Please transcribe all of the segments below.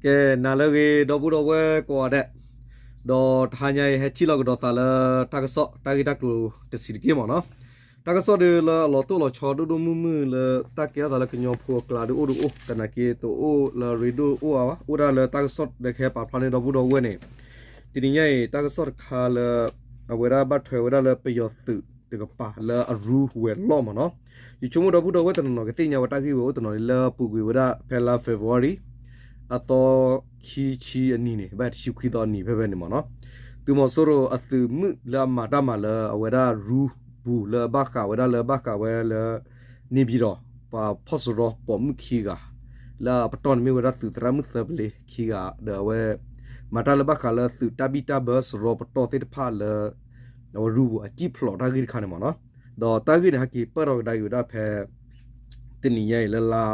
ကဲ နၤလၢအဂ့ၤ ဒီပုၢ်ဒီဝဲၢ်ကိးဂၤဒဲး, ဒီးတဟါညါအံၤ ဟဲထံၣ်လိာ်ကဒီးသးလၢတၢ်ကစီၣ် တၢ်ဂ့ၢ်တၢ်ကျိၤတဆံးတက့ၢ်မ့ၢ်နီၤ. တၢ်ကစီၣ်ဒုးလၢအလီၤတိၢ်လီၤဆီဒိၣ်ဒိၣ်မုၢ်မုၢ်လၢတၢ်ကဲထီၣ်သးလၢကညီဖိအကျါဒုးအိၣ်ဒုးအိၣ် သနာ်က့တအိၣ်လၢရ့ဒိၣ်အိၣ်အါဘၣ် အိၣ်ဒၣ်လၢတၢ်ကစီၣ်ဒီးကဟဲပာ်ဖျါန့ၢ်ဒီပုၢ်ဒီဝဲၢ်န့ၣ်, တနံၤညါအံၤ တၢ်ကစီၣ်တခါလၢ အဝဲဒၣ်ဘၣ်ထွဲဝဲဒၣ်လၢပယီၤသုးတကပၤလၢအရူဝဲၤလီၢ်မ့ၢ်နီၤ. ယဆိကမိၣ်ဒီပုၢ်ဒီဝဲၢ်တနီၤနီၤကသ့ၣ်ညါဝဲတၢ်ဂ့ၢ်ဝဲအိၣ်တနီၤလၢပူၤကွံာ်ဝဲဒၣ်ဖဲလါ February အသီခံဆံအနံၤန့ၣ် ဘၣ်တဆံခွံသီအနံၤဖဲဖဲန့ၣ်မ့ၢ်နီၤ. သုးမီၤစိရိၤအသုးမုၢ်လၢအမၤတၢ်မၤလၢအဝဲဒၣ်ရူပူၤလၢအဘၣ်ဃးဝဲဒၣ်လၢဘၣ်ဃးဝဲလၢ န့ၣ်ပၠံၣ်တီၣ် ပှၤဖီၣ်စရီပိာ်မုၣ်ခံဂၤ လၢအပတီၢ်န့ၣ်မ့ၢ်ဝဲဒၣ်သုးသရၣ်မုၣ်သၢပလ့ခံဂၤ ဒီးအဝဲ မၤတၢ်လၢဘၣ်ဃးလၢသုးတၢ်ဘံၣ်တၢ်ဘၢစရီပတီၢ်သ့ၣ်တဖၣ်လၢ အဝဲရူပူၤအစံၣ်ဖျိးတၢ်ဂ့ၢ်တခါန့ၣ်မ့ၢ်နီၤ. ဒီးတၢ်ဂ့ၢ်န့ၣ် ဟဲက့ၤပၢၢ်ထီၣ်ကဒါက့ၤဝဲဒၣ်ဖဲ တနံၤညါအံၤလၢလါ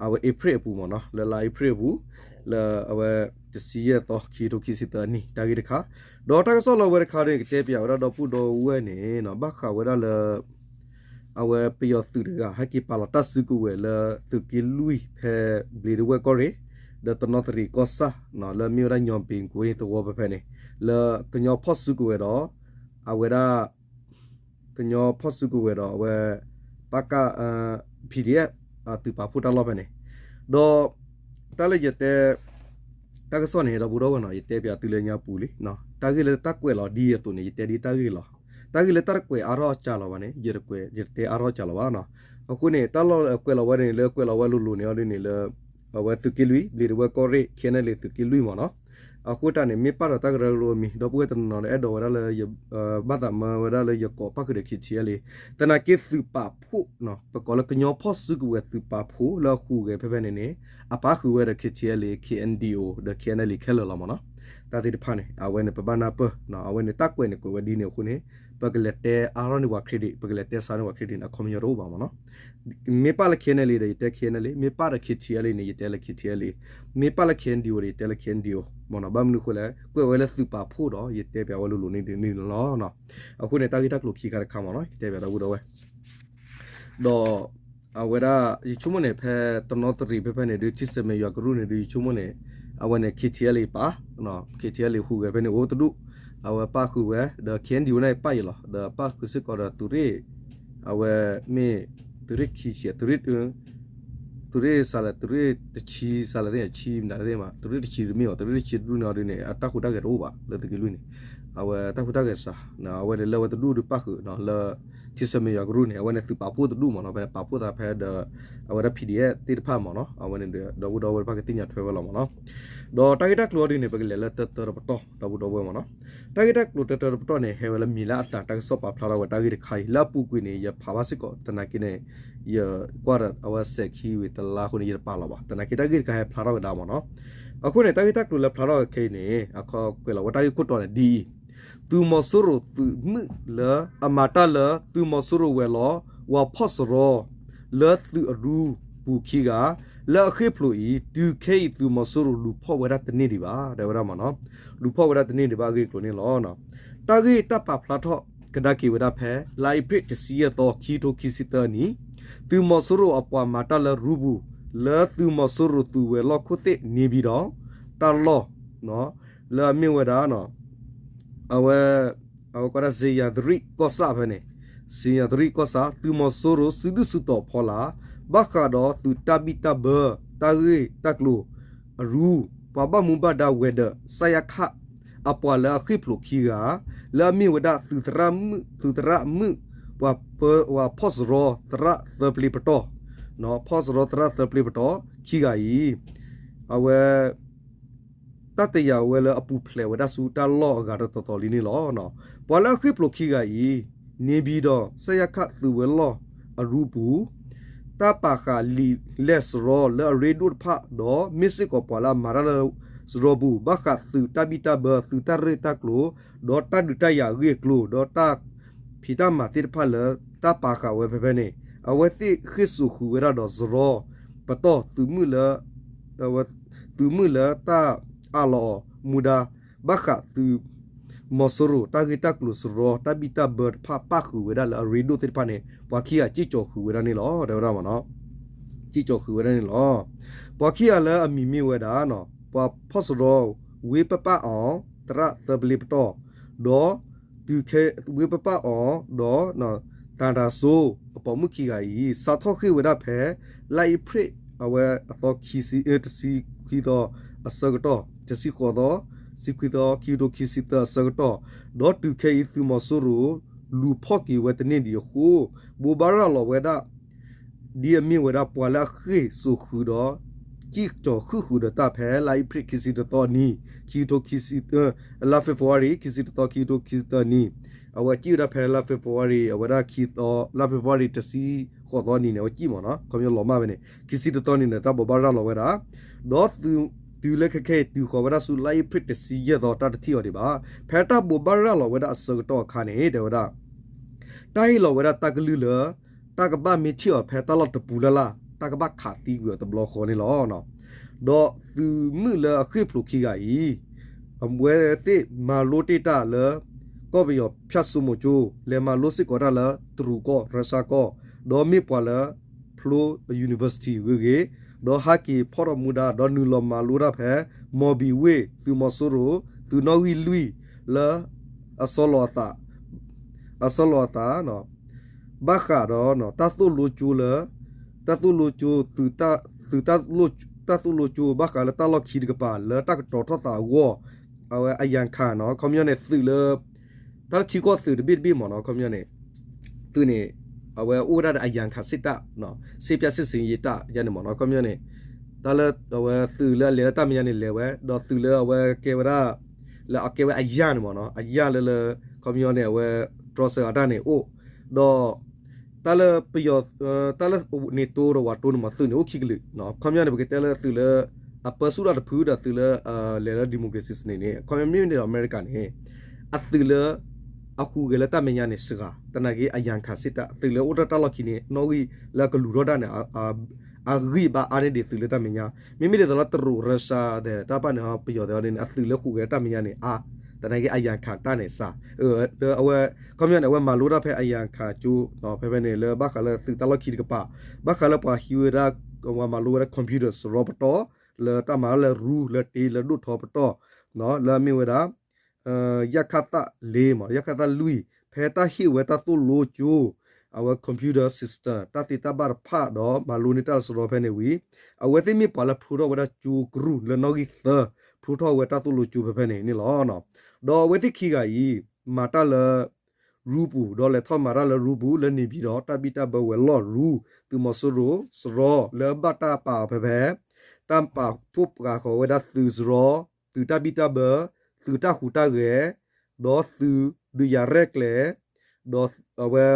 အဝဲအ့ဖြ့ၣ်အပူၤမ့ၢ်နီၤ လၢလါအ့ဖြ့ၣ်အပူၤ လၢအဝဲ တဆံယဲၢ်သီ ခံထိခံဆံသၢအနံၣ် တၢ်ဂ့ၢ်တခါ, ဒီးတၢ်ကစီၣ်လၢအဝဲတခါန့ၣ် ကတဲပၠးဝဲဒၣ်ဒီပုၢ်ဒီဝဲၢ်န့ၣ် ဘၣ်ဃးဝဲဒၣ်လၢ အဝဲပယီၤသုးတဂၤ ဟဲက့ၤပာ်လီၤတၢ်စုကဝဲၤလၢသုးက့လွံၢ်ဖဲ ဘျံးဒဝဲၢ်ကီၢ်ရ့ၣ် ဒီးတနီသရံၣ်ကီၢ်ဆၣ် လၢအမ့ၢ်ဝဲဒၣ်ညီဘ့ၣ်ကွ့သဝီဖဲဖဲန့ၣ် လၢကညီဖီၣ်စုကဝဲၤဒီး အဝဲဒၣ် ကညီဖီၣ်စုကဝဲၤဒီးအဝဲ ပက PDF သုးပာ်ဖှိၣ်တၢ်လီၢ်ဖဲန့ၣ်, ဒီး တၢ်လၢယတဲ တၢ်ကစီၣ်န့ၣ် ဒီပုၢ်ဒီဝဲၢ်နီၤ ယတဲပၠးသုလၢညါပူၤလံ, တၢ်ဂ့ၢ်လၢတၢ်ကွဲးလီၤဒ်အသိးန့ၣ် ယတဲဒ်တၢ်ဂ့ၢ်လီၤ. တၢ်ဂ့ၢ်လၢတၢ်တကွဲးအါထီၣ်အစှၤလီၤဘၣ်န့ၣ် ယတကွဲး ယတတဲအါထီၣ်အစှၤလီၤဘၣ်. အဃိန့ၣ် တၢ်လီၢ်ကွဲးလီၤဝဲန့ၣ် လၢကွဲးလီၤဝဲလိၤလိၤန့ၣ်အီၤဒ်န့ၣ်လၢ အဝဲသုးက့လွံၢ် ဘျံးဒဝဲၢ်ကီၢ်ရ့ၣ် KNLA သုးက့လွံၢ်မ့ၢ်နီၤ. အဃိတၢ်န့ၣ် မ့ၢ်ပာ်ဒီးတၢ်ကရၢကရိအမံၤ ဒီပုၢ်ဝဲၢ်တနီၤနီၤလၢအဲၣ်ဒိးဝဲဒၣ်လၢ ဘၣ်သးမၢဝဲဒၣ်လၢယကိးပၣ်ဃုာ်ဒီး KTLA သနာ်က့သုးပာ်ဖှိၣ် ပကိးလၢကညီဖီၣ်စုကဝဲၤသုးပာ်ဖှိၣ်လၢအဟူးဂဲၤဖဲဖဲန့ၣ်န့ၣ် အပၣ်ဃုာ်ဝဲဒီး KTLA KNDO ဒီး KNLA ခဲလၢာ်လီၤမ့ၢ်နီၤ. တၢ်သ့ၣ်တဖၣ်န့ၣ် အဝဲန့ၣ်ပဘၣ်နၢ်ပၢၢ် အဝဲန့ၣ်တၢ်ကွဲးန့ၣ်ကွဲးဝဲဒ်န့ၣ်အဃိန့ၣ် ပကလဲၤတဲအါထီၣ်န့ၢ်ပှၤ credit ပကလဲၤတဲစးန့ၢ်ပှၤ credit န့ၣ် အခီပညီတအိၣ်ဘၣ်မ့ၢ်နီၤ. မ့ၢ်ပာ်လၢ KNLA ဒီး ယတဲ KNLA မ့ၢ်ပာ်ဒီး KTLA န့ၣ် ယတဲလၢ KTLA မ့ၢ်ပာ်လၢ KNDO ဒီး ယတဲလၢ KNDO မ့ၢ်နီၤ. ဘၣ်မနုၤအဃိလဲၣ် ကွဲးဝဲလၢသုးပာ်ဖှိၣ်ဒီး ယတဲပၠးဝဲလိၤလိၤန့ၣ်ဒ်န့ၣ်လီၤ. အဃိန့ၣ် တၢ်ဂ့ၢ်တၢ်ကျိၤခံခါတခါမ့ၢ်နီၤ ယတဲပၠးဒီပုၢ်ဒီဝဲၢ် ဒီး အဝဲဒၣ် ယဆိကမိၣ်န့ၣ် ဖဲတနီသရံၣ်ဖဲဖဲန့ၣ်ဒုး ထံဆၢမဲာ်ယွၤကရူၢ်န့ၣ်ဒုး ယဆိကမိၣ်န့ၣ် အဝဲန့ၣ် KTLA ပာ် KTLA ဟူးဂဲၤဖဲန့ၣ်အိၣ်တဒူၣ် အဝဲပၣ်ဃုာ်ဝဲ ဒီး KNDO န့ၣ်ပာ်ယံာ်လီၤ ဒီးပၣ်ဃုာ်စ့ၢ်ကီးဒီးသုးရ့ၣ် အဝဲမ့ၢ် သုးရ့ၣ်ခံဆံ သုးရ့ၣ် သုးရ့ၣ်စးလဲၣ် သုးရ့ၣ်တဆံစးလဲၣ်သ့ၣ် ဆံမနုၤသ့ၣ်မး သုးရ့ၣ်တဆံတမ့ၢ်ဘၣ် သုးရ့ၣ်တဆံတဒူၣ်န့ၣ်အီၤဒ်န့ၣ် အတၢ်ဟူးတၢ်ဂဲၤတအိၣ်ဘၣ် လၢသုးက့လွံၢ်န့ၣ် အဝဲတၢ်ဟူးတၢ်ဂဲၤစှၤ အဝဲန့ၣ်လၢအဝဲတဒူၣ်ဒုးပၣ်ဃုာ်လၢ ထံဆၢမဲာ်ယွၤကရူၢ်န့ၣ် အဝဲန့ၣ်သုးပာ်ဖှိၣ်တဒူၣ်မ့ၢ်နီၤ ဖဲန့ၣ်ပာ်ဖှိၣ်သးဖဲဒီး အဝဲဒၣ် PDF သ့ၣ်တဖၣ်မ့ၢ်နီၤ အဝဲန့ၣ်ဒီး ဒီပုၢ်ဒီဝဲၢ်တဖၣ်ကသ့ၣ်ညါထွဲဝဲလီၤမ့ၢ်နီၤ. ဒီးတၢ်ဂ့ၢ်တၢ်ကျိၤအီၤဒ်န့ၣ် ပကလဲၤလၢတၢတၢတပတီၢ် ဒီပုၢ်ဒီဝဲၢ်မ့ၢ်နီၤ. တၢ်ဂ့ၢ်တၢ်ကျိၤတၢတၢတပတီၢ်န့ၣ် ဟဲဝဲလၢမံၤလၢအသးတၢ်ကစီၣ်ပာ်ဖျါထီၣ်ဝဲတၢ်ဂ့ၢ်တခါအံၤ လၢအပူၤကွံာ်န့ၣ် ယဖးဘၣ်စ့ၢ်ကီး သနာ်က့န့ၣ် ယကွၢ်ဒီးအဝဲစဲးခံဝံၤတလါအဃိန့ၣ် ယတပာ်လီၤဘၣ် သနာ်က့တၢ်ဂ့ၢ်တခါဟဲဖျါထီၣ်ကဒါမ့ၢ်နီၤ. အဃိန့ၣ် တၢ်ဂ့ၢ်တၢ်ကျိၤလၢဖျါထီၣ်ခဲအံၤန့ၣ် အခီကွဲးလီၤဝဲတၢ်ဂ့ၢ်ခိၣ်တီန့ၣ်ဒ်အံၤ သုးမီၤစိရိၤသုးမုၢ်လၢအမၤတၢ်လၢသုးမီၤစိရိၤဝဲၤလီၤ ဝၤဖီၣ်စရီ လၢသုးအရူပူၤခံဂၤ လၢအဃ့ၢ်ဖျိးအံၤ တုၤခဲအံၤသုးမီၤစိရိၤလူၤဖီၣ်ဝဲဒၣ်တန့ၢ်ဒံးဘၣ် တဲဝဲဒၣ်မ့ၢ်နီၤ. လူၤဖီၣ်ဝဲဒၣ်တန့ၢ်ဒံးဘၣ်အဂ့ၢ်အကျိၤန့ၣ်လီၤ. တၢ်ဂ့ၢ်တၢ်ပာ်ဖျါထီၣ်ကဒါက့ၤဝဲဒၣ်ဖဲ လါအ့ဖြ့ၣ်တဆံယဲၢ်သီ ခံကထိခံဆံသၢနံၣ် သုးမီၤစိရိၤအပှၤမၤတၢ်လၢရူပူၤ လၢသုးမီၤစိရိၤသုးဝဲၤလီၢ်ခိၣ်သ့ၣ်န့ၣ်ပၠံၣ်တီၣ် တၢ်လီၢ် လၢအမ့ၢ်ဝဲဒၣ် အဝဲ အဝဲကီးဒၣ် စ့ယၤသရံၣ်ကီၢ်ဆၣ်ဖဲန့ၣ် စ့ယၤသရံၣ်ကီၢ်ဆၣ် သုးမီၤစိရိၤစုဒုၣ်စုတီၤဖီလာ် ဘၣ်ဃးဒီးသုးတၢ်ဘံၣ်တၢ်ဘၢ တၢ်ဂ့ၢ်တၢ်ကျိၤအရူ ပှၤဘၣ်မူဘၣ်ဒါဝဲၤဒၢး စ ယ ခ အပှၤလၢအဃ့ၢ်ဖျိးခံဂၤ လၢအမ့ၢ်ဝဲဒၣ်သုးသရၣ်မုၣ် သုးသရၣ်မုၣ် ပှၤ ပှၤဖီၣ်စရီသရၣ်သၢပျ့ပတီၢ် ဖီၣ်စရီသရၣ်သၢပျ့ပတီၢ်ခံဂၤအံၤ အဝဲ တၢ်တယာ်ဝဲလၢအပူၤဖျဲးဝဲဒၣ်ဆူတၢ်လီၢ်အဂၤတတီၤတီၤလံန့ၣ်လီၤ. ပှၤလၢအဃ့ၢ်ဖျိးခံဂၤအံၤ န့ၣ်ပၠံၣ်တီၣ် စ ယ ခ သုးဝဲၤလီၢ်အရူပူၤ တၢ်ပာ်ဃာ်လံာ်လဲၢ်စရီလၢအရ့ဒိၣ်တဖၣ်ဒီး မ့ၢ်စ့ၢ်ကီးပှၤလၢအမၤတၢ်လၢစရီပူၤ ဘၣ်ဃးသုးတၢ်ဘံၣ်တၢ်ဘၢ သုးတၢ်ရဲၣ်တၢ်ကျိၤ ဒီးတၢ်ဒုးတၢ်ယၤအဂ့ၢ်အကျိၤ ဒီးတၢ်ဖံးတၢ်မၤသ့ၣ်တဖၣ်လၢတၢ်ပာ်ဃာ်ဝဲဖဲဖဲန့ၣ် အဝဲသ့ၣ်ဃ့ၢ်စိာ်ဃုာ်ဝဲဒၣ်ဒီးစရီ ပတီၢ်သုးမုၢ်လၢ သုးမုၢ်လၢတၢ်အးလီၤအီၤမူဒါ ဘၣ်ဃးသုးမီၤစိရိၤ တၢ်ဂ့ၢ်တၢ်ကျိၤစရီ တၢ်ဘံၣ်တၢ်ဘၢတဖၣ်ပၣ်ဃုာ်ဝဲဒၣ်လၢအရ့ဒိၣ်သ့ၣ်တဖၣ်န့ၣ် ပှၤခံဂၤစ့ၣ်ကီၤဃုာ်ဝဲဒၣ်န့ၣ်လီၤ တဲဝဲဒၣ်မ့ၢ်နီၤ. စ့ၣ်ကီၤဃုာ်ဝဲဒၣ်န့ၣ်လီၤ. ပှၤခံဂၤလၢအမံၤမ့ၢ်ဝဲဒၣ် ပှၤဖီၣ်စရီ ဝ့ပပၣ်အီၤ သရၣ်သၢပလ့ပတီၢ်, ဒီး တုၤခဲ ဝ့ပပၣ်အီၤ ဒီး သးတၤစိ အပိာ်မုၣ်ခံဂၤအံၤ စးထီၣ်ဃ့ၢ်ဝဲဒၣ်ဖဲ လါအ့ဖြ့ၣ် အဝဲအသီ တဆံခွံသီအဆၢကတီၢ်, တဆံဃိးသီ, တဆံခွံသီ ခံကထိခံဆံသၢအဆၢကတီၢ်, ဒီးတုၤခဲအံၤသုးမီၤစိရိၤ လူၤဖီၣ်က့ၤဝဲတန့ၢ်ဒံးအဃိ ဘိးဘၣ်ရၤလီၤဝဲဒၣ် ဒ်အမ့ၢ်ဝဲဒၣ်ပှၤလၢအဃ့ၢ်စိာ်ဃုာ်ဒီး စံၣ်ကၠီၤဃုာ်ဃုာ်ဒီးတၢ်ဖဲလါအ့ဖြ့ၣ်ခံဆံတသီအနံၤ, ခံကထိခံဆံ, လါ February ခံဆံတသီ ခံကထိခံဆံသၢနံၤ, အဝဲစံၣ်ဝဲဒၣ်ဖဲလါ February အဝဲဒၣ်ခံသီ, လါ February တဆံဃိးသီနံၤန့ၣ် အဝဲစံၣ်မ့ၢ်နီၤ, ခီပညီလီၤမၢ်ဝဲန့ၣ် ခံဆံတသီနံၤန့ၣ် တၢ်ဘိးဘၣ်ရၤလီၤဝဲဒၣ်, ဒီး တုၤလၢခဲခဲအံၤတုၤဃီၤဝဲဒၣ်ဆူလါအ့ဖြ့ၣ်တဆံယဲၢ်သီ တၢ်တထံၣ်အီၤဒံးဘၣ်. ဖဲတၢ်ဘိးဘၣ်ရၤလီၤဝဲဒၣ်အဆၢကတီၢ်အခါန့ၣ် တဲဝဲဒၣ် တၢ်ဟ့ၣ်လီၤဝဲဒၣ်တၢ်ကလုၢ်လၢ တၢ်ကဘၣ်မ့ၢ်ထံၣ်အီၤဖဲတၢ်လီၢ်တပူၤလၢ်လၢ် တၢ်ကဘၣ်ခးသံကွံာ်အီၤတဘျီဃီန့ၣ်လီၤ. ဒီးသုးမုၢ်လၢအဃ့ၢ်ဖျိးခံဂၤအံၤ အဝဲသ့ၣ်မၤလိတ့ၢ်တၢ်လၢ ကီၢ်ပယီၤဖၠၣ်စိမိၤကၠိ, လဲၤမၤလိစ့ၢ်ကီးတၢ်လၢတရူးကီၢ် ရၢၡါကီၢ်, ဒီးမ့ၢ်ပှၤလၢ ဖျိ University ဂ့ၤဂ့ၤ, ဒီးဟးက့ၤဖီၣ်ထီၣ်မူဒါ ဒီးနုာ်လီၤမၤလိတၢ်ဖဲ မီၢ်ဘံၤဝ့ၢ် သုးမီၤစိရိၤ သုးနီၣ်ဂံၢ်လွံၢ် လၢ အစီလီၤအသး အစီလီၤအသး ဘၣ်ဃးဒီး တၢ်သိၣ်လိကၠိလၢ တၢ်သိၣ်လိကၠိ သုး တၢ်သိၣ်လိကၠိ ဘၣ်ဃးလၢတၢ်လီၢ်ခံတကပၤ လၢတၢ်ကတီၤထီၣ်သးအဂီၢ် အဝဲအယၣ်ခၣ်နီၤ ခီပညီန့ၣ် သုးလၢ တၢ်ထံကီၢ်သုးတဘ့ၣ်တဘ့ၣ်မ့ၢ်နီၤ ခီပညီန့ၣ် သုးန့ၣ် အဝဲအိၣ်ဝဲဒၣ်ဒီးအယၣ်ခၣ် စစ်တပ် စစ်ပျၢစစ်ဆင်ရေးတပ် ယါန့ၣ်မ့ၢ်နီၤ ခီပညီန့ၣ် တၢ်လၢအဝဲသုးလၢအလဲၤလၢတၢ်မဲာ်ညါန့ၣ်လဲၤဝဲ ဒီးသုးလၢအဝဲကဲဝဲဒၣ် လၢအကဲဝဲအယၣ်န့ၣ်မ့ၢ်နီၤ အယၣ်လၢလၢ ခီပညီန့ၣ် အဝဲတြီဆၢအတၢ်န့ၣ်အိၣ် ဒီး တၢ်လၢပယီၤ တၢ်လၢ NATO ဒီး NATO န့ၣ်မ့ၢ်သုးန့ၣ်အိၣ်ခံကလုာ် ခီပညီန့ၣ် ပကတဲလၢသုးလၢ အပၢဆူၣ်တၢ်တဖုဒီးသုးလၢ လဲၤလၢ democracy န့ၣ်န့ၣ် ခီပညီမ့မ့ၢ်ဒီးအမဲရကၤန့ၣ် အသုးလၢ အဟူးဂဲၤလၢတၢ်မဲာ်ညါန့ၣ်စှၤ သနာ်က့အယၣ်ခၣ် စစ်တပ် သုးလၢအိၣ်တၢ်တၢ်လီၢ်ခံန့ၣ် နီၣ်ဂံၢ်လၢအကလူၤထီၣ်တၢ်န့ၣ် အဂံၢ်ဘါအါန့ၢ်ဒံးသုးလၢတၢ်မဲာ်ညါ မ့မ့ၢ်ဒ်သိးလၢတရူး ရၢၡါ ဒီးတၢ်ပာ်န့ၣ် ပယီၤသ့ၣ်န့ၣ် အသုးလၢဟူးဂဲၤတၢ်မဲာ်ညါန့ၣ်အါ သနာ်က့အယၣ်ခၣ်တၢ်န့ၣ်စှၤ အဝဲ ခီပညီန့ၣ် အဝဲမၤလိတၢ်ဖဲအယၣ်ခၣ်ကၠိ ဖဲဖဲန့ၣ် လၢဘၣ်ဃးလၢသုးတၢ်လီၢ်ခံတကပၤ ဘၣ်ဃးလၢပှၤဟံးဝဲဒၣ် ပှၤမၤလိဝဲဒၣ် computer စရီပတီၢ် လၢတၢ်မၤလၢရူလၢတ့လၢဒိၣ်ထီပတီၢ် လၢအမ့ၢ်ဝဲဒၣ် ယၣ်ခၣ်သၣ်လ့မ့ၢ် ယၣ်ခၣ်သၣ်လွံၢ် ဖဲတၢ်ဟ့ၣ်ဝဲတၢ်သိၣ်လိကၠိ အဝဲ computer system တၢ်သ့တၢ်ဘၣ်တဖၣ်ဒီးမၤလိန့ၢ်တၢ်လၢစရီဖဲန့ၣ်ဝံၤ အဝဲသ့ၣ်မ့ၢ်ပှၤလၢဖျိထီၣ်ဝဲဒၣ်ကၠိကရူၢ်လၢနီၣ်ဂံၢ်သၢ ဖျိထီၣ်ဝဲတၢ်သိၣ်လိကၠိဖဲဖဲန့ၣ်န့ၣ်လီၤ. ဒီးအဝဲသ့ၣ်ခံဂၤအံၤ မၤတၢ်လၢ ရူပူၤ ဒီးလဲၤထီၣ်မၤတၢ်လၢရူပူၤ လၢန့ၣ်ပၠံၤဒီး တၢ်ဘံၣ်တၢ်ဘၢဝဲၤလီၢ်ရူ သုးမီၤစိရိၤ စရီ လၢဘၣ်တၢ်ပာ်အီၤဖဲဖဲ တၢ်ပာ်ဖှိၣ်ပာ်ဃီၤဝဲဒၣ်သုးစရီ သုးတၢ်ဘံၣ်တၢ်ဘၢ သုးတၢ်ဟူးတၢ်ဂဲၤ ဒီးသုးဒုးယၤရဲၣ်ကျဲၤ ဒီးအဝဲ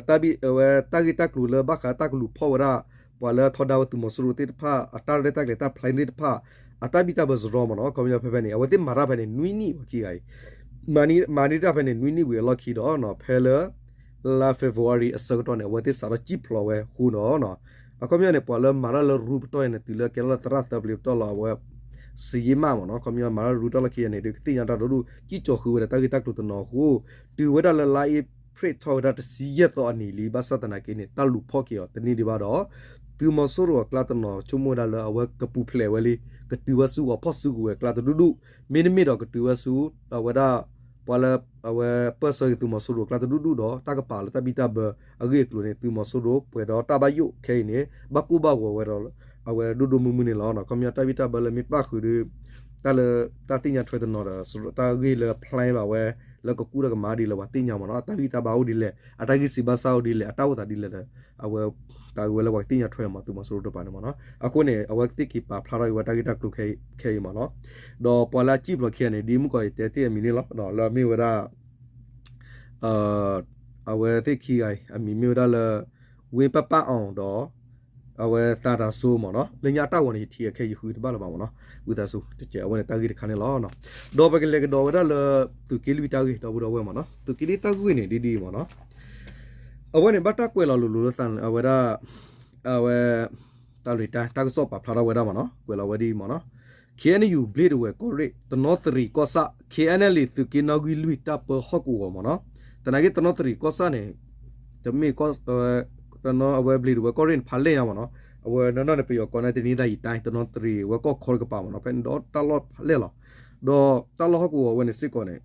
တၢ်ဘံၣ် အဝဲတၢ်ဂ့ၢ်တၢ်ကျိၤလၢဘၣ်ဃးတၢ်ကလူၤဖီၣ်ဝဲဒၣ် ပှၤလၢထီဒါဝဲသုးမီၤစိရိၤသ့ၣ်တဖၣ် အတၢ်ရဲၣ်တၢ်ကျဲၤတၢ် plan သ့ၣ်တဖၣ် အတၢ်ဘံၣ်တၢ်ဘၢစရီမ့ၢ်နီၤ ခီပညီဖဲဖဲန့ၣ် အဝဲသ့ၣ်မၤတၢ်ဖဲန့ၣ် နွံနံၣ်ဝဲခံဂၤအံၤ မၤန့ၢ်တၢ်ဖဲန့ၣ် နွံနံၣ်ဝံၤအလီၢ်ခံဒီး ဖဲလၢ လါ February အဆၢကတီၢ်န့ၣ် အဝဲသ့ၣ်စးထီၣ်စံၣ်ဖျိးဝဲဃိဒီး အခီပညီန့ၣ် ပှၤလၢမၤတၢ်လၢရူပတီၢ်အံၤန့ၣ် တုၤလၢကဲထီၣ်လၢသရၣ်သၢပျ့ၤပတီၢ်လီၤ အဝဲ စယ့မၣ်မ့ၢ်နီၤ ခီပညီမၤတၢ်ရူတၢ်လီၢ်ခံဂၤန့ၣ် ဒုးကသ့ၣ်ညါတၢ်တဒူၣ် စံၣ်ကၠီၤဃုာ်ဝဲဒၣ်တၢ်ဂ့ၢ်တၢ်ကျိၤတနီၤအဃိ တုၤဝဲဒၣ်လၢလါအ့ဖြ့ၣ်ထီၣ်ဝဲဒၣ်တဆံယဲၢ်သီအနံၤလံ ဘၣ်ဆၣ်သနာ်က့န့ၣ် တၢ်လူၤဖီၣ်က့ၤအီၤတန့ၢ်ဒံးဘၣ်ဒီး သုးမီၤစိရိၤအကျါတနီၤဆိကမိၣ်ဝဲဒၣ်လၢအဝဲကပူၤဖျဲးဝဲလံ ကတုၤဝဲဆူအဖီၣ်စုကဝဲၤအကျါတဒူၣ်ဒူၣ် မ့တမ့ၢ်ဒီးကတုၤဝဲဆူ အဝဲဒၣ် ပှၤလၢ အဝဲပၢၢ်ဆၢက့ၤသုးမီၤစိရိၤအကျါတဒူၣ်ဒူၣ်ဒီး တၢ်ကပာ်လၢတၢ်ဘံၣ်တၢ်ဘၢအဂ့ၢ်အကျိၤန့ၣ် သုးမီၤစိရိၤပှဲၤဒီးတၢ်ဘၣ်ယိၣ်ခဲအံၤန့ၣ် ဘၣ်ကိၢ်ဘၣ်ဂီၤဝဲဒီး အဝဲဒိၣ်ဒိၣ်မုၢ်မုၢ်န့ၣ်လီၤ. ခီပညီတၢ်ဘံၣ်တၢ်ဘၢလၢမ့ၢ်ပၣ်ဃုာ်ဒီး တၢ်လၢတၢ်သ့ၣ်ညါထွဲတနီၤဒီး တၢ်ဂ့ၢ်လၢ plan ဘၣ်ဝဲ လၢကကူၣ်တၢ်ကမၤဒ်လဲၣ် ပှၤသ့ၣ်ညါမ့ၢ်နီၤ အတၢ်ဂံၢ်တၢ်ဘါအိၣ်ဒ်လဲၣ် အတၢ်ဂံၢ်စၢ်ဘါစၢ်အိၣ်ဒ်လဲၣ် အတၢ်အိၣ်သးဒ်လဲၣ်ဒီး အဝဲ တၢ်ဂ့ၢ်ဝဲလၢပှၤကသ့ၣ်ညါထွဲမ့ၢ်သုးမီၤစိရိၤတကပၤန့ၣ်မ့ၢ်နီၤ အဃိန့ၣ် အဝဲသ့ၣ်က့ၤပာ်ဖျါထီၣ်က့ၤဝဲတၢ်ဂ့ၢ်တၢ်ကျိၤခဲအံၤမ့ၢ်နီၤ ဒီးပှၤလၢအစံၣ်ဖျိးခံဂၤန့ၣ် ဒ်မုၢ်ကီၢ်အံၤတဲတ့ၢ်အမံၤန့ၣ်လီၤ လၢအမ့ၢ်ဝဲဒၣ် အဝဲသ့ၣ်ခံဂၤအံၤ အမံၤမ့ၢ်ဝဲဒၣ်လၢ ဝ့ပပၣ်အီၤဒီး အဝဲသးတၤစိမ့ၢ်နီၤ လၢညါအတၢ်ဂီၤန့ၣ် ယထံၣ်အခဲအံၤယဃုတဘၣ်လၢၤဘၣ်မ့ၢ်နီၤ ဝံသးစူၤ တကဲးအဝဲန့ၣ်တၢ်ဂ့ၢ်တခါန့ၣ်လီၤ. ဒီးပကလဲၤကဒီးဝဲဒၣ်လၢ သုးက့လွံၢ်တၢ်ဂ့ၢ် ဒီပုၢ်ဒီဝဲၢ်မ့ၢ်နီၤ သုးက့လွံၢ်တၢ်ဂ့ၢ်န့ၣ် ဒ်ဒ်အံၤမ့ၢ်နီၤ အဝဲန့ၣ်ဘၣ်တၢ်ကွဲးလီၤလိၤလိၤလၢသးအဝဲဒၣ် အဝဲ တၢ်လံၤတၢ် တၢ်ကစီၣ်ပာ်ဖျါထီၣ်ဝဲဒၣ်မ့ၢ်နီၤ ကွဲးလီၤဝဲဒ်အံၤမ့ၢ်နီၤ KNU ဘျ့ဒဝဲၢ်ကီၢ်ရ့ၣ် တနီသရံၣ်ကီၢ်ဆၣ် KNLA သုးက့နီၣ်ဂံၢ်လွံၢ်တၢ်ပၢဟီၣ်ကဝီၤမ့ၢ်နီၤ သနာ်က့တနီသရံၣ်ကီၢ်ဆၣ်န့ၣ် တမ့ၢ်ကီၢ် တနီအဝဲဘျ့ဒဝဲၢ်ကီၢ်ရ့ၣ်န့ၣ် ဖးလဲၢ်ညါမ့ၢ်နီၤ အဝဲနီၢ်နီၢ်န့ၣ် ပယီၤကိးန့ၣ် တနံၤသၢယံာ်တၢ် တနီသရံၣ် အဝဲကီၢ်ခီတကပၤမ့ၢ်နီၤ ဖဲန့ၣ်ဒီးတၢ်လီၢ်လဲၢ်လီၤ. ဒီးတၢ်လီၢ်ဟီၣ်ကဝီၤဝဲန့ၣ်စ့ၢ်ကီးန့ၣ်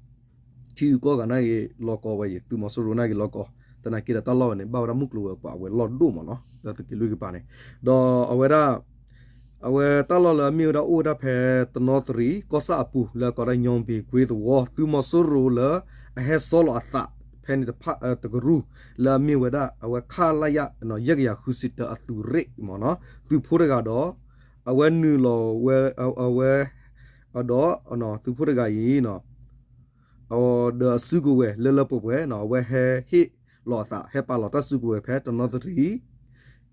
ထံဂုၤကီၢ်ဂၤနာ်က့ၤ လီၤကီဝဲအံၤ သုးမီၤစိရိၤနာ်က့ၤလီၤကီ, သနာ်က့ဒီးတၢ်လီၢ်ဝဲန့ၣ် ဘၣ်ဝဲဒၣ်မုၢ်ကျိၤဝဲၤကွာ်အဝဲလီၢ်ဒိၣ်မ့ၢ်နီၤ လၢသုးက့လွံၢ်ကပၤန့ၣ်, ဒီးအဝဲဒၣ် အဝဲတၢ်လီၢ်လၢအမ့ၢ်ဝဲဒၣ်အိၣ်ဝဲဒၣ်ဖဲတနီသရံၣ် ကီၢ်ဆၣ်အပူၤ လၢကိးဒၣ်ညီဘ့ၣ်ကွ့သဝီ သုးမီၤစိရိၤလၢအဟဲဆီလီၤအသး ဖဲန့ၣ်တဖၣ်တကရူၢ် လၢအမ့ၢ်ဝဲဒၣ် အဝဲ ခလရ ယဲၢ်ကယၤဃုဆံတၢအသုးရ့ၣ်မ့ၢ်နီၤ သုးဖိတဂၤဒီး အဝဲနုာ်လီၤဝဲ အဝဲ ဒီး သုးဖိတဂၤအံၤ ဒီးအစုကဝဲၤလၢလၢပှဲၤပှဲၤ အဝဲဟဲဟ့ၣ်လီၤအသး ဟဲပာ်လီၤတၢ်စုကဝဲၤဖဲတနီသရံၣ်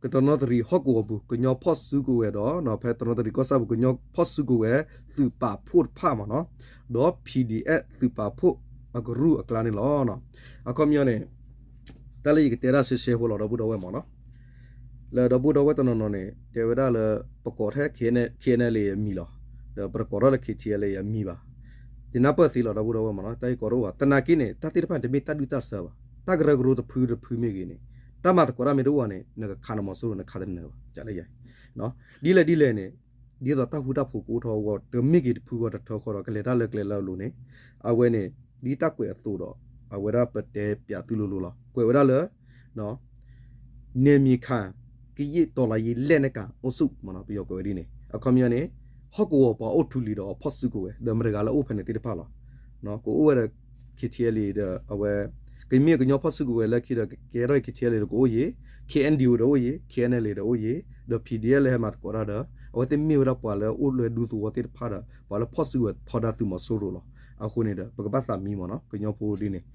ကတနီသရံၣ်ဟီၣ်ကဝီၤပူၤ ကညီဖီၣ်စုကဝဲၤဒီး ဖဲတနီသရံၣ်ကီၢ်ဆၣ်ပူၤ ကညီဖီၣ်စုကဝဲၤ သုးပာ်ဖှိၣ်တဖၣ်မ့ၢ်နီၤ ဒီး PDF သုးပာ်ဖှိၣ်အကရူၢ်အကျါန့ၣ်လီၤ. အခီပညီန့ၣ် တၢ်လၢယကတဲဒၣ်ရှဲရှဲဖိလီၤ ဒီပုၢ်ဒီဝဲၢ်မ့ၢ်နီၤ လၢဒီပုၢ်ဒီဝဲၢ်တနီၤနီၤန့ၣ် တဲဝဲဒၣ်လၢ ပကိးထဲ KNLA အမံၤလီၤ, ဒီးပတကိးထီၣ်လၢ KTLA အမံၤဘၣ်. ယနၢ်ပၢၢ်သ့လီၤ ဒီပုၢ်ဒီဝဲၢ်မ့ၢ်နီၤ တၢ်ဂ့ၢ်ကီတအိၣ်ဘၣ်. သနာ်က့န့ၣ် တၢ်သ့ၣ်တဖၣ်န့ၣ်တမ့ၢ်တၢ်ဒုၣ်တၢ်ဆၢဘၣ်. တၢ်ကရၢကရိတဖုတဖုမ့ၢ်ဂ့ၤန့ၣ် တၢ်မၤသကိးတၢ်မ့ၢ်တအိၣ်ဘၣ်န့ၣ် နကခးနမီၤစိရိၤ နခးတနၢၤဘၣ် ကလၢယၤ ဒ်လဲၣ်ဒ်လဲၣ်န့ၣ် ဒ်သိးတၢ်ဃူတၢ်ဖိးကအိၣ်ထီၣ်အဂီၢ် တမ့ၢ်က့ၤတဖုဂီၤတထၢဃီဒီး ကလဲၤတၢ်လၢကျဲလၢအလိၤန့ၣ် အဝဲန့ၣ် ဒ်တၢ်ကွဲးအသိးဒီး အဝဲဒၣ်ပတဲပၠးသုလိၤလိၤလီၤ. ကွဲးဝဲဒၣ်လၢ နယ်မြေခံကရင်တော်လှန်ရေးလက်နက်ကိုင်အုပ်စု မ့ၢ်နီၤ ပယီၤကွဲးဝဲဒ်န့ၣ် အခီပညီန့ၣ် ဟီၣ်ကဝီၤပှၤအိၣ်ထူလံၤဒီးဖီၣ်စုကဝဲၤ ဒီးမတၤတဂၤလၢအိၣ်ဖဲန့ၣ်သ့ၣ်တဖၣ်လီၤ. ကအိၣ်ဝဲဒီး KTLA ဒီးအဝဲ ကမ့ၢ်ကညီဖီၣ်စုကဝဲၤလၢခံဒီး ကကဲထီၣ် KTLA ဒီးကအိၣ်ယံၤ KNDO ဒီးအိၣ်ယံၤ KNLA ဒီးအိၣ်ယံၤ ဒီး PDF လၢဟဲမၤသကိးတၢ်ဒီး အဝဲသ့ၣ်မ့ၢ်ဝဲဒၣ်ပှၤလၢအိၣ်လၢဒူသဝီသ့ၣ်တဖၣ်ဒီး ပှၤလၢဖီၣ်စုကဝဲၤထီဒါသုးမီၤစိရိၤလီၤ. အဃိန့ၣ်ဒီး ပကဘၣ်သးမံမ့ၢ်နီၤ ကညီဖိဒ်န့ၣ်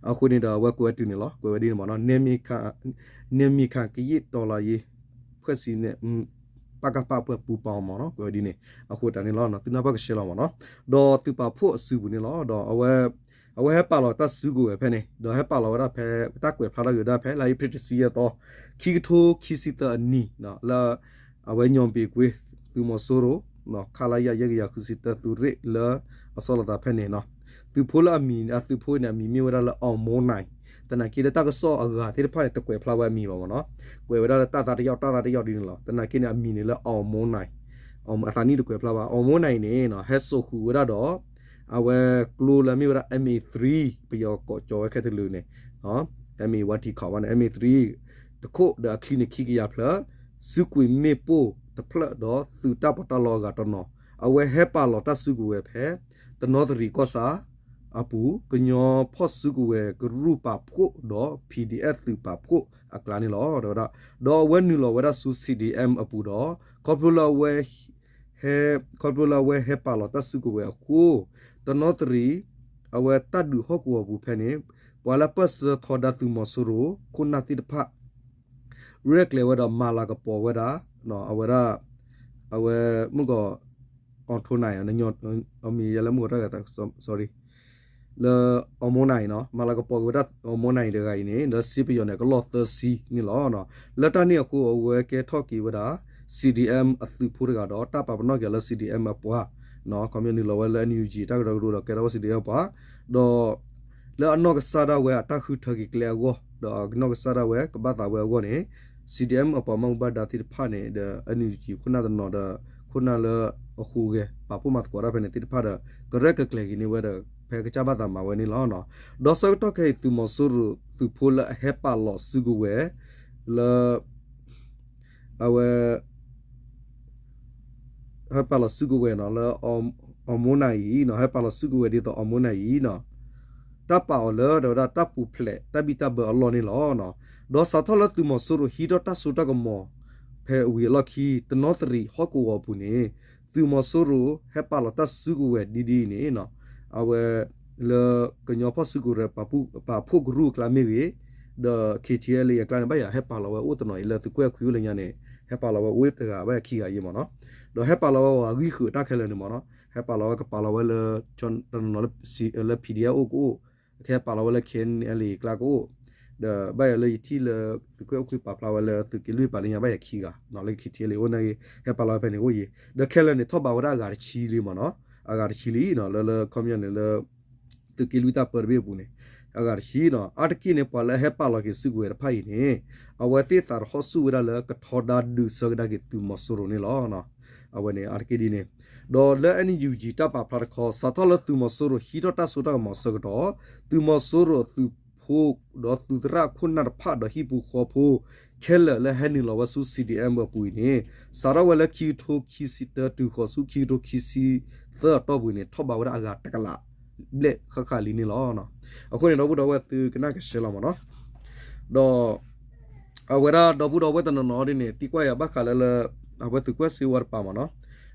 အဃိန့ၣ်ဒီး အဝဲကွဲးဝဲတုၤန့ၣ်လီၤ. ကွဲးဝဲဒ်န့ၣ်မ့ၢ်နီၤ နယ်မြေခံကရင်တော်လှန်ရေး ဖွဲ့စည်းနဲ့ ပကဖ အဖွဲ့ပူးပေါင်း မ့ၢ်နီၤ ကွဲးဝဲဒ်န့ၣ် အဃိတၢ်န့ၣ်လီၤ သုနၢ်ပၢၢ်ကဆှဲလီၤမ့ၢ်နီၤ ဒီးသုးပာ်ဖှိၣ်အစုပူၤန့ၣ်လီၤ. ဒီးအဝဲ အဝဲဟဲပာ်လီၤတၢ်စုကဝဲၤဖဲန့ၣ် ဒီးဟဲပာ်လီၤဝဲဒၣ်ဖဲ တၢ်ကွဲးဖျါထီၣ်က့ၤဝဲဒၣ်ဖဲ လါအ့ဖြ့ၣ်တဆံယဲၢ်သီ ခံကထိခံဆံသၢအနံၤ လၢ အဝဲညီဘ့ၣ်ကွ့ သုးမီၤစိရိၤ ခလရ ယဲၢ်ကယၤဃုဆံတၢသုးရ့ၣ်လၢအဆီလီၤသးဖဲန့ၣ်နီၤ သုးဖိလၢအမံၤ အသုးဖိန့ၣ် အမံၤမ့ၢ်ဝဲဒၣ်လၢ အောင်မိုးနိုင် သနာ်က့လၢတၢ်ကစီၣ်အဂၤသ့ၣ်တဖၣ်န့ၣ် တကွဲးဖျါဝဲအမံၤဘၣ်မ့ၢ်နီၤ ကွဲးဝဲဒၣ်လၢတၢ်သးတယီၣ် တၢ်သးတယီၣ်ဒ်န့ၣ်လီၤ. သနာ်က့န့ၣ် အမံၤန့ၣ်လၢ အောင်မိုးနိုင် အသးနံၣ်တကွဲးဖျါဘၣ် အောင်မိုးနိုင်န့ၣ် ဟဲစိာ်ဃုာ်ဝဲဒၣ်ဒီး အဝဲကျိလၢအမ့ၢ်ဝဲဒၣ် MA three ပယီၤကိးကၠီဝဲခဲတလၢာ်န့ၣ် MA ဝါထံခီဝဲန့ၣ် MA three တခိၣ်ဒီးအချံန့ၣ်ခံကယၤဖျၢၣ် စုကွံာ်မ့ၣ်ပိၢ်တဖျၢၣ်ဒီးသုးတၢ်ပီးတၢ်လီအဂၤတနီၤ အဝဲဟဲပာ်လီၤတၢ်စုကဝဲၤဖဲ တနီသရံၣ်ကီၢ်ဆၣ်အပူၤ ကညီဖီၣ်စုကဝဲၤကရူၢ်ပာ်ဖှိၣ်ဒီး PDF သုးပာ်ဖှိၣ်အကျါန့ၣ်လီၤ. ဒီးအဝဲနုာ်လီၤဝဲဒၣ်ဆူ CDM အပူၤဒီး ခီဖျိလၢအဝဲ ဟဲ ခီဖျိလၢအဝဲဟဲပာ်လီၤတၢ်စုကဝဲၤအဃိ တနီသရံၣ် အဝဲတၢ်ဒုးဟီၣ်ကဝီၤပူၤဖဲန့ၣ် ပှၤလၢပၢၢ်ဆၢထီဒါသုးမီၤစိရိၤ ခိၣ်နၢ်သ့ၣ်တဖၣ် ရဲၣ်ကျဲၤဝဲဒီးမၤလၤကပီၤဝဲဒၣ် အဝဲဒၣ် အဝဲမုၢ်ကီး အောင်ထိုနိုင် အမံၤယဲလၢမုၢ်ကီးတၢ်ဂၤ sorry လၢ အောင်မိုးနိုင် နီၤ မၤလၤကပီၤက့ၤဝဲဒၣ် အောင်မိုးနိုင် တဂၤအံၤန့ၣ် လၢစ့ပယီၤန့ၣ် ကလီၢ်သၢဆံန့ၣ်လီၤ. လၢတၢ်န့ၣ်အဃိ အဝဲကဲထီၣ်က့ၤဝဲဒၣ် CDM အသုးဖိတဂၤဒီး တၢ်ပာ်ပနီၣ်က့ၤလၢ CDM အပှၤ ခီပညီနုာ်လီၤဝဲလၢ NUG တၢ်ကရၢကရိဒီးကဲထီၣ်ဝဲ CDM အပှၤ ဒီး လၢအနီၢ်ကစၢ်ဒၣ်ဝဲအတၢ်ဃုထၢက့ၤကျဲအဂီၢ် ဒီးအနီၢ်ကစၢ်ဒၣ်ဝဲကဘၣ်သးဝဲအဂီၢ်န့ၣ် CDM အပှၤဘၣ်မူဘၣ်ဒါသ့ၣ်တဖၣ်န့ၣ် ဒီး NUG ခိၣ်နၢ်တနီၤဒီး ခိၣ်နၢ်လၢအဃိဂဲၤ ပာ်ဖှိၣ်မၤသကိးတၢ်ဖဲန့ၣ်သ့ၣ်တဖၣ်ဒီး ကရဲၣ်ကကျဲၤက့ၤန့ၢ်ဝဲဒီး ဖဲကစၢ်ဘၣ်သးမၤဝဲန့ၣ်လီၤ. ဒီးဆၢကတီၢ်ခဲအံၤ သုးမီၤစိရိၤသုးဖိလၢအဟဲပာ်လီၤစုကဝဲၤ လၢ အဝဲ ဟဲပာ်လီၤစုကဝဲၤနီၤ လၢ အောင်မိုးနိုင် အံၤနီၤ ဟဲပာ်လီၤစုကဝဲၤဒ်သိး အောင်မိုးနိုင် အံၤနီၤ တၢ်ပာ်အီၤလၢ ဒီးဝဲဒၣ်တၢ်ပူၤဖျဲးတၢ်ဘံၣ်တၢ်ဘၢအလီၢ်န့ၣ်လီၤ. ဒီးစးထီၣ်လၢသုးမီၤစိရိၤဟံးထီၣ်တၢ်စိတၢ်ကမီၤ ဖဲဝံၤအလီၢ်ခံ တနီသရံၣ်ဟီၣ်ကဝီၤအပူၤန့ၣ် သုးမီၤစိရိၤဟဲပာ်လီၤတၢ်စုကဝဲၤဒ်ဒ်အံၤန့ၣ် အဝဲ လၢကညီဖီၣ်စုကဝဲၤ ပာ်ဖှိၣ်ကရူၢ်အကျါမ့ၢ်ဂ့ၤ ဒီး KTLA အကျါန့ၣ် ဘၣ်ယၤဟဲပာ်လီၤဝဲအိၣ်တနီၤအံၤ လၢသုးကွဲၢ်ခွံအိၣ်လၢညါန့ၣ် ဟဲပာ်လီၤဝဲအိၣ်တဂၤဘၣ်ယၤခံဂၤအံၤမ့ၢ်နီၤ ဒီးဟဲပာ်လီၤဝဲအဂံၢ်ဃုာ်တၢ်ခဲလၢာ်န့ၣ်မ့ၢ်နီၤ ဟဲပာ်လီၤဝဲကပာ်လီၤဝဲလၢ တနီၤနီၤလၢ PDF အိၣ်ကအိၣ် ကဟဲပာ်လီၤဝဲလၢ KNLA အကျါကအိၣ် ဒီးဘၣ်ယၤလၢယထံၣ်လၢ သုးကွဲၢ်အိၣ်ခွံပာ်ဖျါဝဲလၢသုးက့လွံၢ်ပာ်လၢညါဘၣ်ယၤခံဂၤ လၢ KTLA အိၣ်န့ၣ်ဂ့ၤ ဟဲပာ်လီၤဝဲဖဲန့ၣ်အိၣ်ယံၤ ဒီးခဲလၢာ်န့ၣ် ထီၣ်ဘးဝဲဒၣ်အဂၤတဆံလံမ့ၢ်နီၤ အဂၤတဆံလံနီၤ လၢလၢခီပညီန့ၣ်လၢ သုးက့လွံၢ်တၢ်ပၢတဘ့ၣ်အပူၤန့ၣ် အဂၤတဆံနီၤ. အါတက့ၢ်န့ၣ် ပှၤလၢအဟဲပာ်လီၤက့ၤစုကဝဲၤတဖၣ်အံၤန့ၣ် အဝဲသ့ၣ်သးတဟီၣ်ဆူၣ်ဝဲဒၣ်လၢကထီဒါဒုးဆၢကဒါက့ၤသုးမီၤစိရိၤန့ၣ်လီၤ. အဝဲန့ၣ်အါတက့ၢ်ဒ်န့ၣ်, ဒီးလၢ NUG တၢ်ပာ်ဖျါတခီ စးထီၣ်လၢသုးမီၤစိရိၤဟံးထီၣ်တၢ်စိတၢ်ကမီၤအဆၢကတီၢ် သုးမီၤစိရိၤအသုးဖိ ဒီးသုးသရၣ်ခိၣ်နၢ်တဖၣ်ဒီးဟံၣ်ပူၤဃီဖိ ခဲလၢာ်လၢဟဲနုာ်လီၤဝဲဆူ CDM အပူၤအံၤန့ၣ် စးထီၣ်ဝဲလၢခံကထိခံဆံတၢ တုၤဃီၤဆူခံကထိခံဆံသၢအတီၢ်ပူၤန့ၣ် ထီၣ်ဘးဝဲဒၣ်အဂၤတကလးဘျဲၣ်ဃၣ်ဃၣ်လံန့ၣ်လီၤ. အဃိန့ၣ် ဒီပုၢ်ဒီဝဲၢ်သုကနၣ်ကဆှဲလီၤမ့ၢ်နီၤ, ဒီး အဝဲဒၣ်ဒီပုၢ်ဒီဝဲၢ်တနီၤနီၤဒ်န့ၣ် သံကွၢ်ယၤဘၣ်ဃးလၢလၢ အဝဲသုးကွၢ်စ့ဝါတပၤမ့ၢ်နီၤ,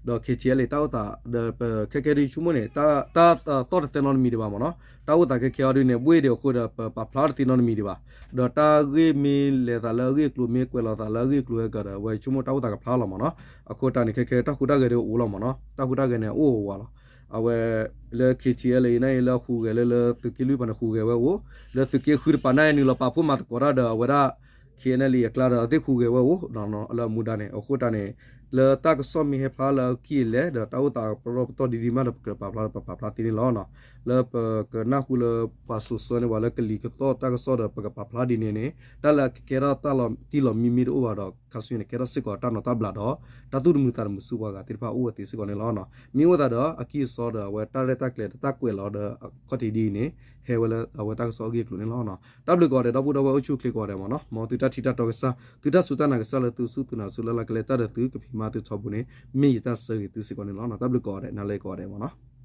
ဒီး KTLA တၢ်အိၣ်သး ဒီးပခဲကဲဒ်ဆိကမိၣ်န့ၣ် တၢ်သီၣ်တသဲနီတမံၤဒံးဘၣ်မ့ၢ်နီၤ, တၢ်အိၣ်သးခဲကဲအီၤဒ်န့ၣ် ဘှ့ၣ်ဒံးအဃိဒီး ပပာ်ဖျါတသ့နီတမံၤဒံးဘၣ်, ဒီးတၢ်ဂ့ၢ်မ့ၢ်လဲၤသးလၢအဂ့ၢ်အကျိၤ မ့ၢ်ကွဲးလီၤသးလၢအဂ့ၢ်အကျိၤဟဲကဒီး အဝဲဆိကမိၣ်တၢ်အိၣ်သးကဖျါလီၤမ့ၢ်နီၤ, အဃိတၢ်န့ၣ် ခဲကဲတၢ်ဟူးတၢ်ဂဲၤဒ်အိၣ်လီၤမ့ၢ်နီၤ, တၢ်ဟူးတၢ်ဂဲၤန့ၣ် အိၣ်ဝးလီၤ. အဝဲ လၢ KTLA အံၤန့ၣ် လၢအဟူးဂဲၤလၢလၢသုးက့လွံၢ်ပၤန့ၣ် ဟူးဂဲၤဝဲအိၣ်, လၢသုးက့ဃုတပၤန့ၣ် နုာ်လီၤပာ်ဖှိၣ်မၤသကိးတၢ်ဒီး အဝဲဒၣ် KNLA အကျါဒီး အဝဲသ့ၣ်ဟူးဂဲၤဝဲအိၣ် လၢအမူဒါန့ၣ်, အဃိတၢ်န့ၣ် လၢတၢ်ကစီၣ်မ့ၢ်ဟဲဖျါလၢအခံအလဲၣ် ဒီးတၢ်အိၣ်သးပရီပတီၢ်ဒ်ဒ်မးဒီး ပကပာ်ဖျါဒီးပပာ်ဖျါသ့န့ၣ်လီၤ. လၢပကနၢ်ဟူလၢပှၤစိာ်ဆှၢန့ၢ်ပှၤလၢကလံၤကသီၣ်တၢ်ကစီၣ်ဒီး ပကပာ်ဖျါဒ်န့ၣ်န့ၣ် တၢ်လၢအကကဲထီၣ်တၢ်လီၤတံၢ်လီၤမံမ့ၢ်တအိၣ်ဘၣ်ဒီး ခါဆူညါန့ၣ် ကဲထီၣ်စ့ၢ်ကီးတၢ်နိးတၢ်ဘျးဒီး တၢ်သူၣ်တမုာ်သးတမုာ်ဆူပှၤဂၤသ့ၣ်တဖၣ်အိၣ်ဝဲသ့စ့ၢ်ကီးန့ၣ်လီၤ. မ့ၢ်အိၣ်သးဒီးအကံၢ်အစီဒီး အဝဲတၢ်ရဲၣ်တၢ်ကျဲၤဒီးတၢ်ကွဲးလီၤဒီး အခီၣ်ထံးဒ်အံၤန့ၣ် ဟဲဝဲလၢအဝဲတၢ်ကစီၣ်အဂ့ၢ်အကျိၤန့ၣ်လီၤ. တၢ်ဘျုးကိးဂၤဒဲး ဒီပုၢ်ဒီဝဲၢ်အိၣ်ဆူၣ်အိၣ်ချ့ကိးဂၤဒဲးမ့ၢ်နီၤ, မ်သုတၢ်ထံၣ်တၢ်တီကစၢ် သုတၢ်စူၢ်တၢ်နာ်ကစၢ်လၢသုစူၢ်သုနာ်ဆူလၢလၢကလဲၤတၢ်ဒီးသုကဖံးမၤသုထီဘိန့ၣ် မ့ၢ်ယတၢ်ဆၢဂ့ၤသုစ့ၢ်ကီးန့ၣ်လီၤ. တၢ်ဘျုးကိးဂၤဒဲး နၤလၢကိးဂၤဒဲးမ့ၢ်နီၤ.